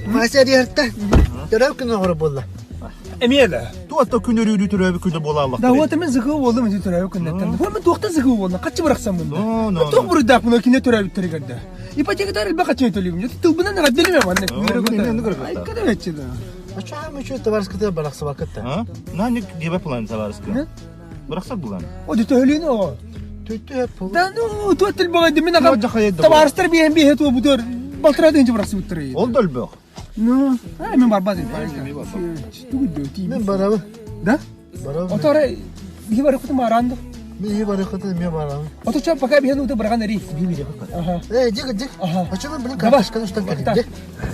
Вася диэртэ. Төрөв күн оҕоро буолла. Эмиэ да. Туотта күн өрүүрүү төрөөбүт күнэ буолааллах. Да вот мен зыгы болдум ити төрөөбүт күннэттэн. Бу мен туохта зыгы болла? Каччы бырахсаммын No, no, Туох буруйдаахпын кине төрөөбүттэригэр да. Ипотекатар элбэх хаччы төлүүбүн. Тылбынан эҕэрдэлиме манна. Айка да бэччи да. Ачаам үчү товарскыта барахсыбаккыта. Наник диэбэ план товарскы. Бырахсар булан. О, төһөлүүнү о. Төттө пул. Да ну, туох тил баҕайды мин аҕам табаарыстар биэһэн биэһэ туобутуор балтараа тыһыынча бырахсыбыттар. Ол да өлбөх. Ну, мен барбат Мен барабын. Да? Барабын. Отор биһи барыкытым баранды. Мен барыкытым мен барабын. Ото ча пока биһи нута барган эри. Ага. Э, дик, дик. А что вы, блин, картошка, ну что Дик.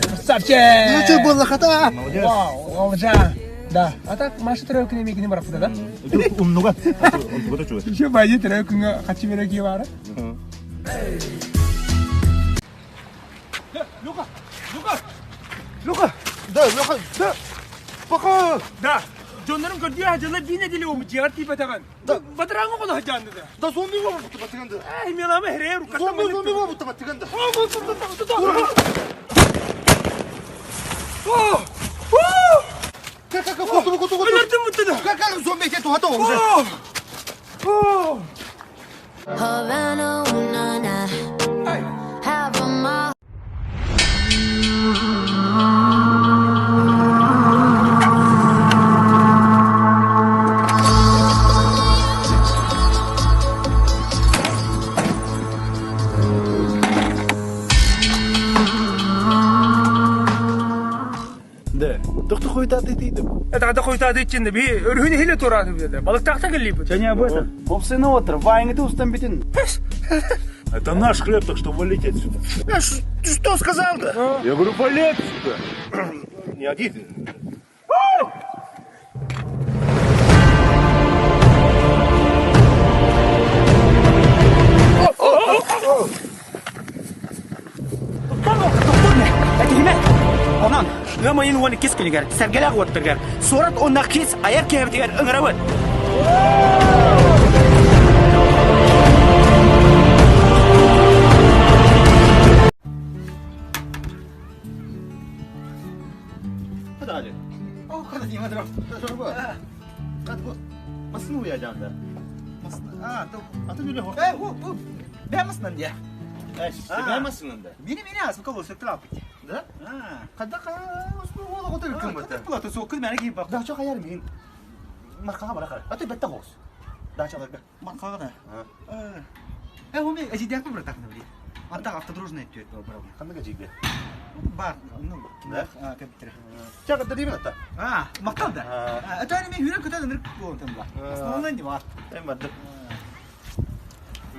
Красавчик! Ну что было, хата? Молодец. Вау, олжа. Да. А так Маша төрөө күнэ мекини бараппыта да? Умнуга. Умнуга чуга. Еще байы төрөө күнгө хачы бере ки бары. Люка! Люка! Люка! Да, Люка, да. Пока. Да. Дьоннорун көрдүү хажалар бии неделе омут жиар тиипэтэгэн. Батыраҥа хоно хажаанды да. Да зомби болбут батыганда. Эй, мелама херее руката. Зомби зомби болбут батыганда. Как как куту куту куту. Өлөрдүм бутту. Как как зомби кету хата уже. Havana, ooh, na, na. Half of my Да, доктор хуйтаты тидим. Это хуйтаты ичинде би өрүһүн хиле турааты бу Балыктаахта келлибит. Я не об этом. Попсыны отыр, вайыңды устан битин. Это наш хлеб, так что валите отсюда. Ты что сказал-то? Я говорю, вали отсюда. Не один. Онон, ыам ыйын 12 күнүгэр, сэргэлээх уоттарыгар, суорат уонна кис айар киһибитигэр ыҥырабыт.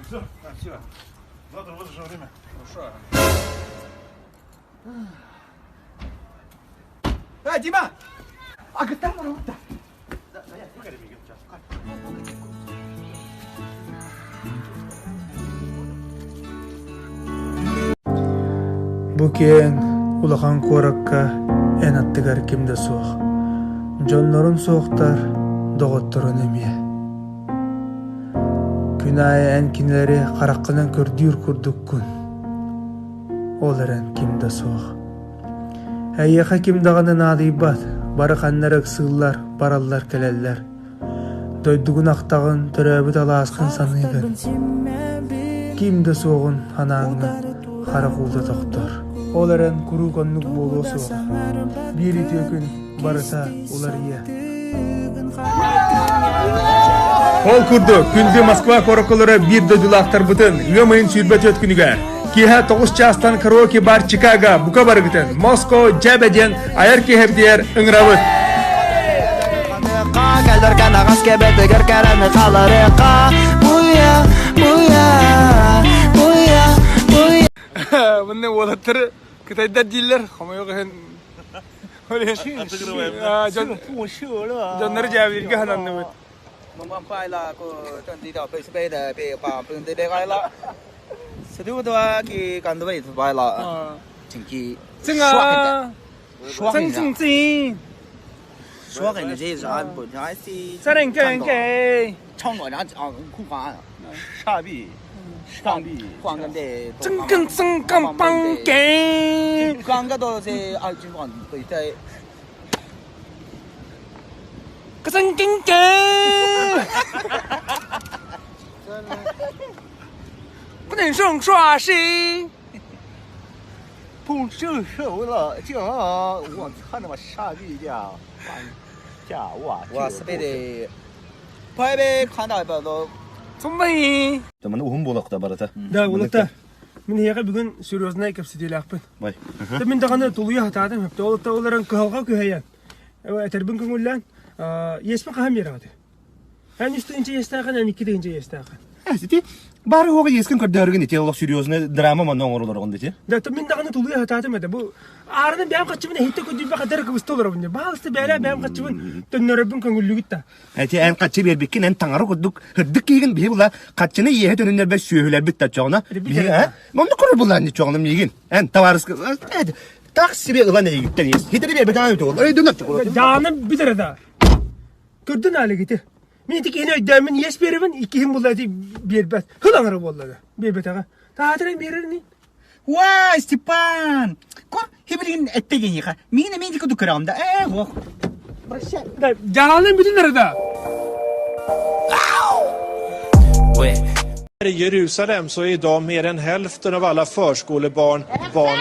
Все, все. Завтра в это же время. Э, Дима! Агыттар барабыт Бу киэҥ улахан куоракка эн аттыгар ким да суох. Дьоннорун суохтар, доҕотторун эмиэ. Күн аайы эн кинилэри хараххынан көрдүүр курдуккун. Ол эрэн ким да суох. Эйиэхэ ким даҕаны наадыйбат, бары ханна эрэ ыксыыллар, бараллар-кэлэллэр. Дойдугун ахтаҕын, төрөөбүт алааскын саныыгын. Ким да суоҕун анааҥҥын харах уута тохтор. Ол эрэн куруук оннук буолуо суоҕа. Биир үтүө күн барыта уларыйыа. Ол курдук, күндү Москва куораккалара биир дойдулаахтарбытын ыам ыйын 24 күнүгэр киэһэ 9 чаастан караоке бар Чикаго бука барыгытын Moscow Дьэбэ диэн айар киэһэбитигэр ыҥырабыт. Мынны уолаттары кытайдар дииллэр, хомойуох иһин Дьоннору дьээбилииргэ сананныбыт. 正正正。不伸手了，叫我操他妈傻逼家，家我我是被的，拍呗，看到一半都。 Тумбай! Маны уһун буолуохта барыта. Да, улата. Мин эһиэхэ бүгүн серьезнай кэпсэтиилээхпин. Бай. Мин даҕаны тулуйа сатаатым, сөптөөх олохто олорон кыһалҕа күһэйэн, этэрбин көҥүллээн, иэспин хаһан биэрэҕит? Эн үс тыһыынча иэстээххин, эн икки тыһыынча иэстээххин. Ити бары оҕо иэскин көрдөөргүн ити олох серьезный драма манна оҥоролор ити. Да, мин даҕаны тулуйа сатаатым этэ. Бу аарынан бэйэм хаччыбын эһиттэ көрдүүрбэ хадары кыбыста олоробун. Баалыста бэйэлээх бэйэм хаччыбын төннөрөрбүн көҥүллүгүт да. Эти эн хаччы биэрбиккин эн таҥара курдук һырдык киигин биһи була хаччыны иэһэ төнүннэрбэт сүөһүлэрбит да чоҕуна биһи э оннук көрөр булаан чоҕуна миигин эн табаарыска так себе ылан эйигиттэн иэс хитери биэрбэтэ ол өйдөнөр Дааным бүтэрэ да. Көрдүн алигити. Мин ити киһини өйдөөммүн иэс биэрэбин, иккиһин булла ити биэрбэт. Хыл аҥара буолла да. Биэрбэтэҕэ. Таатыран биэрэр ини. Уа, Степан! Ко, хибилигин эттегиниха. Миин эмиэ дикку көрөҕүм да. Ээ, ох. Прощай. Да, дьаалын бүтүннэрэ да. I Jerusalem så är idag mer än hälften av alla förskolebarn barn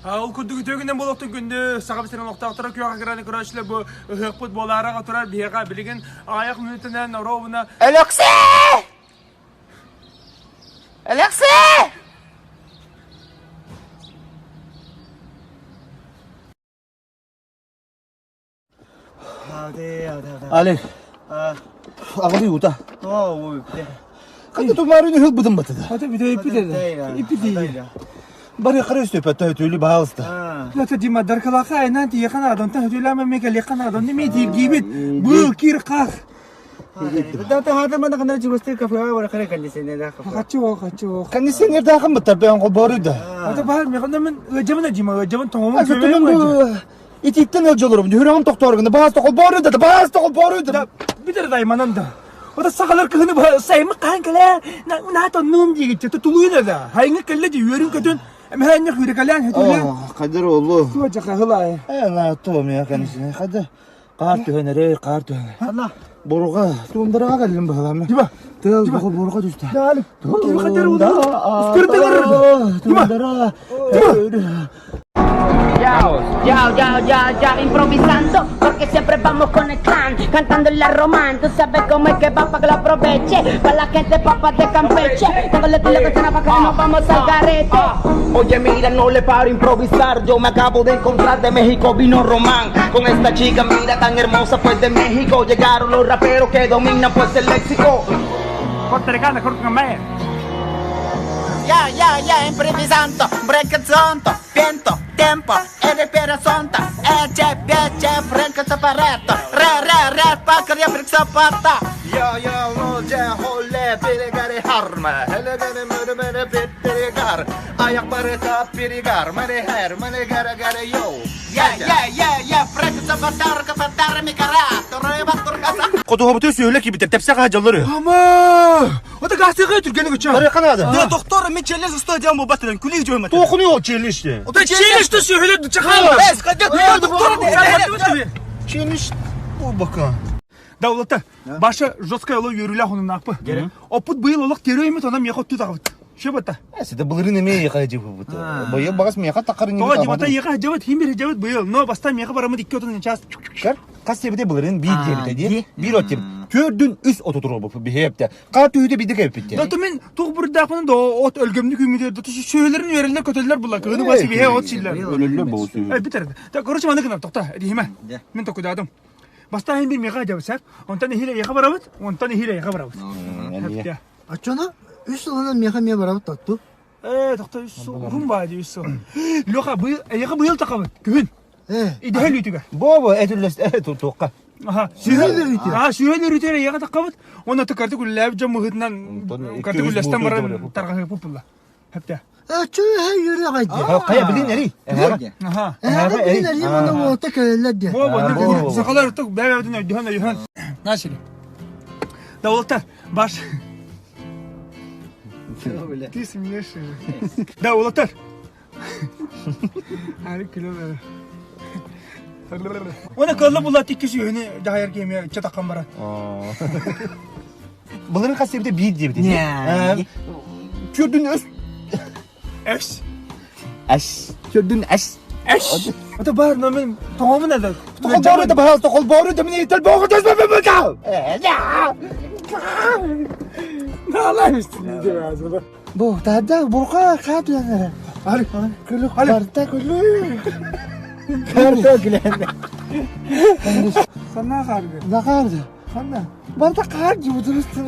Ол курдук үтүөгүнэн буолуохтун күндү Саха сирин олохтоохторо күөх экраны көрөөччүлэр бу ыһыахпыт буолаара турар биһиэхэ билигин аҕыйах мүнүүтэнэн оруобуна Алексей! Алексей! Али. Аҕалый ута. Ханна тумарын ыһылбытым батыда. Ата бүтэ иппит иппит Бары қара үстөпөттө өтөлү баалыста. Ата Дима даркалаха айнан тиехан адонта хөтөләмә мекалехан адон неме тигибит бу кир қах. Хачу хачу. Кондиционер даахын быттар бэйэн холбоору да. Ата баар механа мен ыжамына Дима ыжамын тоңомун Ата бу ититтен ылжолорум хүрөм тохторгуна баас холбоору да баас холбоору да. Битер дайманан да. Ота сахалар кыһыны ба саймы хаан кэлээ наата нуум диигитче тулуйна да. Хайҥы кэллэ ди үөрүн көтүн эмэһэнньэ хүрекалаан хөтүлээн. Кадыр олу. Туа жакахылай. Э на то мен конечно хада Қаар түһэн эрэ, қаар түһэн. Боруга, туундараҕа кэллим быһалаама. Дима, Тыал бу боруга түстэ. Дали. Ким хатар улу. Үскүртэ Дима. Туундара. Yao, yao, yao, yao, improvisando, porque siempre vamos con el clan, cantando en la román, tú sabes cómo es que va pa' que lo aproveche, pa' la gente papá de Campeche, tengo el estilo que suena pa' que nos vamos al garete. Oye, mira, no le paro a improvisar. Yo me acabo de encontrar de México, vino Román. Con esta chica, mira, tan hermosa, pues de México llegaron los raperos que dominan, pues el léxico. Ya, ya, ya, improvisando, breakazonto, viento, tempo, sonta, eche, peche, freca separeto, re, re, re, pa, que soporta. Я я ложе холле перегаре харма хелегере мөрө мөрө петтерегар аяк барыта перегар маре хер маре гара гара йоу. Ya, ya, ya, ya, freca soportar, capatar, mi cara, torre, batur, casa. Хотуһабыты сүөлэ кибитер тепсе хаажаллары. Ама! Ота гастыга түргені көчө. Бары канада. Да, доктор, мен челле застой дям бу батырын, күлі жоймат. Тоқуну ол челиште. Ота челиште сүөлө чахал. Эс, кадет, доктор, Челиш бу бака. Да улата. Баша жесткая ло юрүлә хонун апы. Опут быйыл олох терөймүт онам яхот тутагыт. Шебата. Сиде былырын эме яха жеп бут. Быйыл багас меха такарын Тоға димата яха жабат химбер жабат быйыл. Но баста меха барамыт икки отун час. Кар кас себете былырын бир тебите ди. Бир от теб. Төрдүн үс отутур бу бихепте. Ка түйдө биди кепитте. Да мен туг бурдакмын да от өлгөмнү күмүдө да шөөлөрүн верелер көтөллөр була. Кыны басы бихе от силлер. Өлөллөр бу сүй. Э битер. Да короче маны кына токта. Дихиме. Мен токудадым. Баста хим бир меха жабат. Онтан хиле яха барабыт. Онтан хиле яха барабыт. Оччоно үс сылынан миэхэ эмиэ барабыт тотту. Э токта үс сыл. Ухун баа ди үс сыл. Леха быйыл яха быйыл такабыт. Күһүн. Э, Идэһэл үтүгэр. Бобо этүллес э тутукка. Аха. Сүһэл үтүгэр. А, сүһэл үтүгэр яха такабыт. Онно тыкарты күллээбит дьон мыһытынан Онтон карты икки үс күллэстэн бууту баран дьабары. тарҕаһыппыт булла. Хэптэ. Чүөһэ үөрэх айдьа. Хайа билин эри. Аха. Эһэҕэ билин эри мана уолта кэлэллэр диэн. Бо бо сахалар тук бэйэ-бэйэтин өйдөһөн өйөһөн. Начали. Да уолаттар, баш. Ты смеешься. Да уолаттар. Ары күлөм. Оны кыллы булат икки сүүһүнү дьаһайар киэмиэ чатакхан баран. Былырын хас себите биир диэбит. Чүрдүн өс. Эс. Эс. Чүрдүн эс. Эс. Это бар, но мен тоңомун эде. Тоқолбору да пожалуйста, холбору да мне толбору да Бу тада бурка хат янара. Ары. Күлүк барта күлүк. Карта күлән. Санна харгы. Нахарды. Ханна. Барта кар жудурусту.